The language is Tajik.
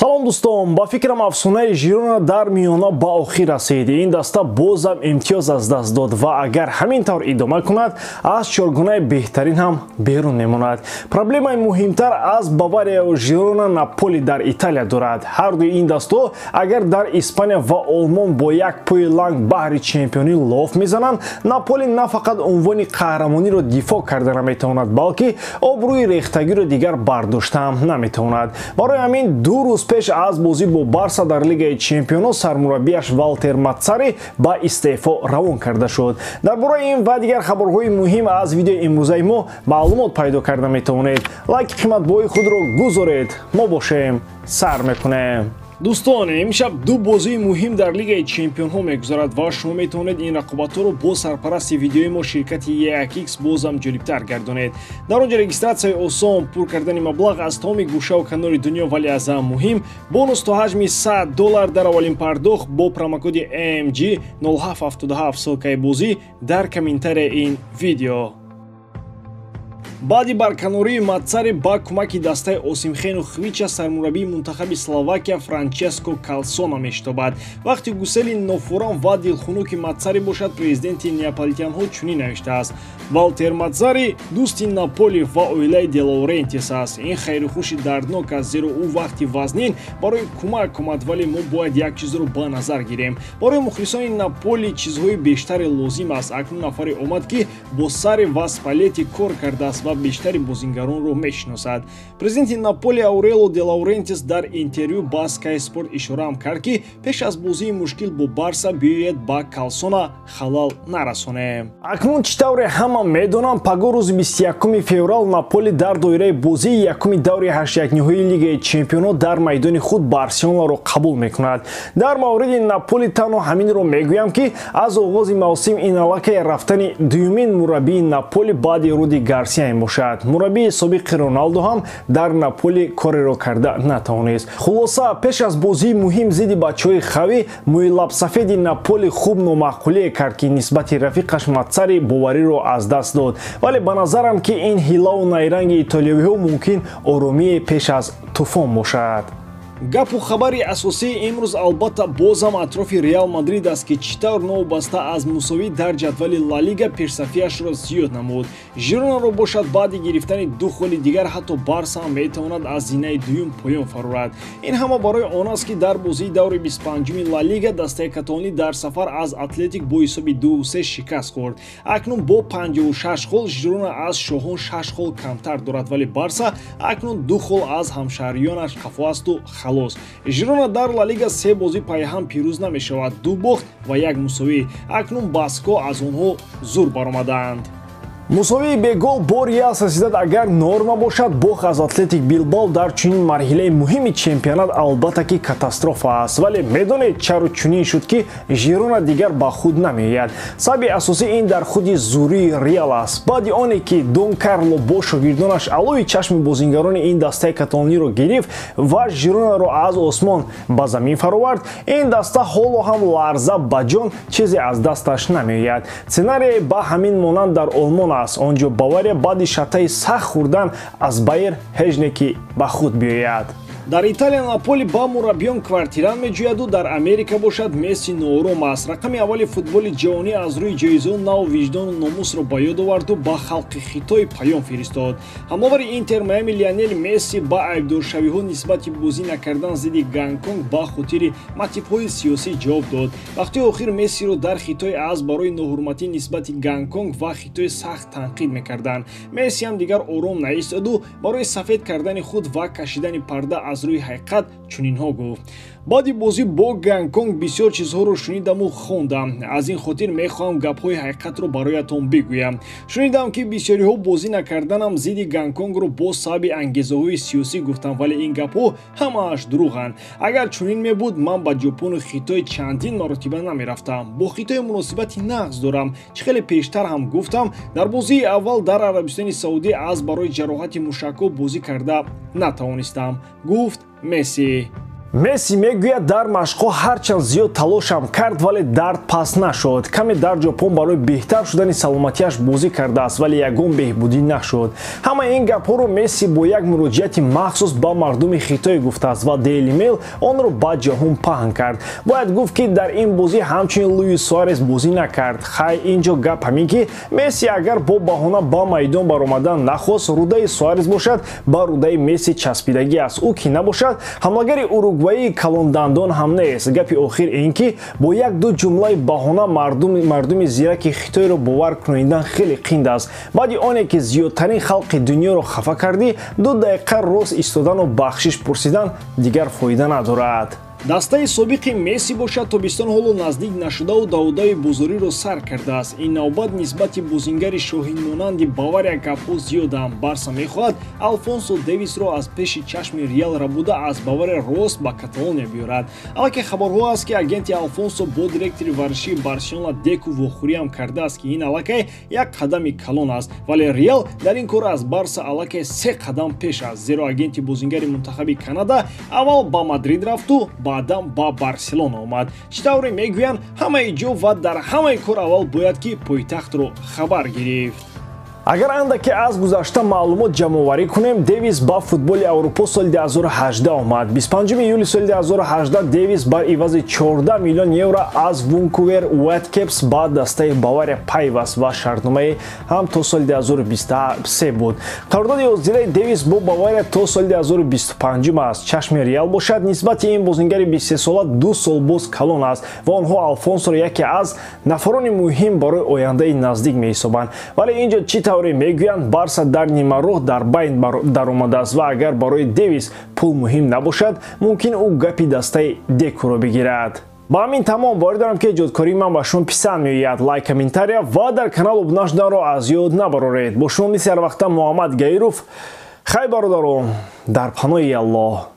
Салом дӯстон, ба фикрам афсонаи Жирона дар миёна ба охир расид. Ин даста бозам имтиёз аз даст дод ва агар ҳамин тавр идома кунад, аз чоргунаи беҳтарин ҳам берун мемонад. Проблемаи муҳимтар аз Баварияу Жирона Наполи дар Италия дорад. Ҳардуи ин дастҳо агар дар Испания ва Олмон бо як пои ланг баҳри чемпионӣ лоф мезананд, Наполи на фақат унвони қаҳрамониро дифоъ карда наметавонад, балки обрӯи рехтагиро дигар бардоштаам наметавонад. Барои ҳамин 2 рӯз пеш аз бозӣ бо Барса дар Лигаи Чемпионҳо сармураббиаш Валтер Матсари ба истеъфо равон карда шуд. Дар бораи ин ва дигар хабарҳои муҳим аз видеои имрӯзаи мо маълумот пайдо карда метавонед. Лайки қиматбоҳои худро гузоред. Мо бошем, сар мекунем. Дӯстон, имшаб ду бозии муҳим дар Лигаи Чемпионҳо мегузарад ва шумо метавонед ин рақобатҳоро бо сарпарасти видеои мо ширкати EAX бозам ҷолибтар гардонед. Дар он ҷо регистратсияи осон, пур кардани маблағ аз тамоми гӯшаву канори дунё, вале аз ҳама муҳим бонус то ҳаҷми $100 дар аввалин пардохт бо промокоди AMG 0777. Ссылкаи бозӣ дар комментарияи ин видео. Баъди барканории Матсари ба кӯмаки дастаи Осимхену Хвича сармураббии мунтахаби Словакия Франческо Калсона мешитобад. Вақти гусели нофурам ва дилхунуки Матсари бошад, президенти неаполитянҳо чунин навиштааст: Валтер Матсари дӯсти Наполи ва оилаи Де Лаурентис аст. Ин хайрухуши дарднок аст, зеро ӯ вақти вазнин барои кӯмак омад, вале мо бояд як чизро ба назар гирем. Барои мухлисони Наполи чизҳои бештаре лозим аст. Акнун нафаре омад, ки бо Сари ва Спалетти кор кардааст ва бештари бозингаронро мешиносад. Президенти Наполи Аурело де Лаурентис дар интервю ба Sky Sport ишораам кард, ки пеш аз бозии мушкил бо Барса биёяд ба Калсона халал нарасонем. Акнун чӣ тавре ҳама медонам, пагоҳ рӯзи 21 феврал Наполи дар доираи бозии якуми даври 8-ниҳоии Лигаи Чемпионҳо дар майдони худ Барселонаро қабул мекунад. Дар мавриди Наполи танҳо ҳаминро мегӯям, ки аз оғози мавсим ин аллакай рафтани дуюмин мураббии Наполи баъди Руди Гарсия мебошад. Мураббии собиқи Роналдо ҳам дар Наполи кореро карда натавонист. Хулоса, пеш аз бозии муҳим зидди бачаҳои Хави мӯйлабсафеди Наполи хуб номаъқулие кард, ки нисбати рафиқаш Матсари бовариро аз даст дод. Вале ба назарам, ки ин ҳилаву найранги итолиёвиҳо мумкин оромие пеш аз тӯфон бошад. Гапу хабари асосии имрӯз албатта бозам атрофи Реал Мадрид аст, ки чӣ тавр новобаста аз мусовӣ дар ҷадвали Ла Лига пешсафиашро зиёд намуд. Жиронаро бошад баъди гирифтани 2 холи дигар ҳатто Барса ҳам метавонад аз зинаи дуюм поён фарорад. Ин ҳама барои он аст, ки дар бозии даври 25-уми Ла Лига дастаи каталонӣ дар сафар аз Атлетик бо ҳисоби 2-3 шикаст хӯрд. Акнун бо 56 хол Жирона аз шоҳон 6 хол камтар дорад, вале Барса акнун 2 хол аз ҳамшаҳриёнаш қафо асту халос. Жирона дар Ла Лига 3 бозӣ пайҳам пирӯз намешавад, 2 бохт ва 1 мусовӣ. Акнун баско аз онҳо зур баромаданд. Мусовии бегол бо Реал Сосьедад агар норма бошад, бохт аз Атлетик Билбао дар чунин марҳилаи муҳими чемпионат албатта ки катастрофа аст. Вале медонед чаро чунин шуд, ки Жирона дигар ба худ намеояд? Сабаби асосӣ ин дар худи зурии Реал аст. Баъди оне ки Дон Карло бо шогирдонаш алои чашми бозингарони ин дастаи каталониро гирифт ва Жиронаро аз осмон ба замин фаровард, ин даста ҳоло ҳам ларза ба ҷон чизе аз дасташ намеояд. Сценарие ба ҳамин монанд дар Олмон аст. Он ҷо Бавария баъди шатаи сахт хӯрдан аз Байер ҳеҷ не ки ба худ биёяд. Дар Италия Наполи ба мураббиён квартиран меҷӯяду дар Америка бошад Месси ноором аст. Рақами аввали футболи ҷаҳонӣ аз рӯи ҷоизаҳо нав виҷдону номусро ба ёд оварду ба халқи Хитой паём фиристод. Ҳамлавари Интер Майами Лионел Месси ба айбдоршавиҳо нисбати бозӣ накардан зидди Гонконг ба хотири мотивҳои сиёсӣ ҷавоб дод. Вақти охир Мессиро дар Хитой аз барои ноҳурматӣ нисбати Гонконг ва Хитой сахт танқид мекарданд. Месси ҳам дигар ором наистоду барои сафед кардани худ ва кашидани парда аз рӯи ҳақиқат чунинҳо гуфт: баъди бозӣ бо Гонконг бисёр чизҳоро шунидаму хондам. Аз ин хотир мехоҳам гапҳои ҳақиқатро бароятон бигӯям. Шунидам, ки бисёриҳо бозӣ накарданам зидди Гонконгро бо сабаби ангезаҳои сиёсӣ гуфтам, вале ин гапҳо ҳамааш дурӯғанд. Агар чунин мебуд, ман ба Ҷопону Хитой чандин маротиба намерафтам. Бо Хитой муносибати нағз дорам. Чӣ хеле пештар ҳам гуфтам, дар бозии аввал дар Арабистони Саудӣ аз барои ҷароҳати мушакҳо бозӣ карда натавонистам, гуфт Месси. Месси мегӯяд, дар машқҳо ҳарчанд зиёд талошам кард, вале дард пас нашуд. Каме дар Ҷопон барои беҳтар шудани саломатиаш бозӣ кардааст, вале ягон беҳбудӣ нашуд. Ҳамаи ин гапҳоро Месси бо як муроҷиати махсус ба мардуми Хитой гуфтааст ва Daily Mail онро ба ҷаҳон паҳн кард. Бояд гуфт, ки дар ин бозӣ ҳамчунин Луис Суарес бозӣ накард. Хай, ин ҷо гап ҳамин, ки Месси агар бо баҳона ба майдон баромадан нахост, рӯдаи Суарес бошад, ба рӯдаи Месси часпидагӣ аст. Ӯ ки набошад, ҳамлагари Уругваи калондандон ҳам нест. Гапи охир ин, ки бо як-ду ҷумлаи баҳона мардуми зираки Хитойро бовар кунонидан хеле қинд аст. Баъди оне ки зиёдтарин халқи дунёро хафа кардӣ, 2 дақиқа рост истодану бахшиш пурсидан дигар фоида надорад. Дастаи собиқи Месси бошад, тобистон ҳоло наздик нашудаву даводави бозориро сар кардааст. Ин навбат нисбати бозингари шоҳинмонанди Бавария гапҳо зиёданд. Барса мехоҳад Алфонсо Дэвисро аз пеши чашми Реал рабуда, аз Бавария рост ба Каталония биёрад. Аллакай хабарҳо аст, ки агенти Алфонсо бо директори варзишии Барселона Деку вохӯриам кардааст, ки ин аллакай як қадами калон аст. Вале Реал дар ин кор аз Барса аллакай се қадам пеш аст, зеро агенти бозингари мунтахаби Канада аввал ба Мадрид рафту баъдан ба Барселона омад. Чӣ тавре мегӯянд, ҳамаи ҷо ва дар ҳамаи кор аввал бояд ки пойтахтро хабар гирифт. Агар андаке аз гузашта маълумот ҷамъоварӣ кунем, Дэвис ба футболи Аврупо соли 2018 омад. 25 июли соли 2018 Дэвис бар ивази 14 миллион евро аз Ванкувер УайтКепс ба дастаи Бавария пайваст ва шартномаи ҳам то соли 2023 буд. Қарордоди ҳозираи Дэвис бо Бавария то соли 2025 аст. Чашми Реал бошад, нисбати ин бозингари 23сола 2 сол боз калон аст ва онҳо Алфонсоро яке аз нафарони муҳим барои ояндаи наздик меҳисобанд. Вале ин ҷо, чӣ тавре мегӯянд, Барса дар нимароҳ дар байн даромадааст ва агар барои Дэвис пул муҳим набошад, мумкин ӯ гапи дастаи Декуро бигирад. Ба ҳамин тамом. Боварӣ дорам, ки эҷодкории ман ба шумо писанд меояд. Лайк, комментария ва дар канал обуна шуданро аз ёд набароред. Бо шумо мисли ҳарвақта Муҳаммад Гаиров. Хай, бародарон, дар паноҳи Аллоҳ.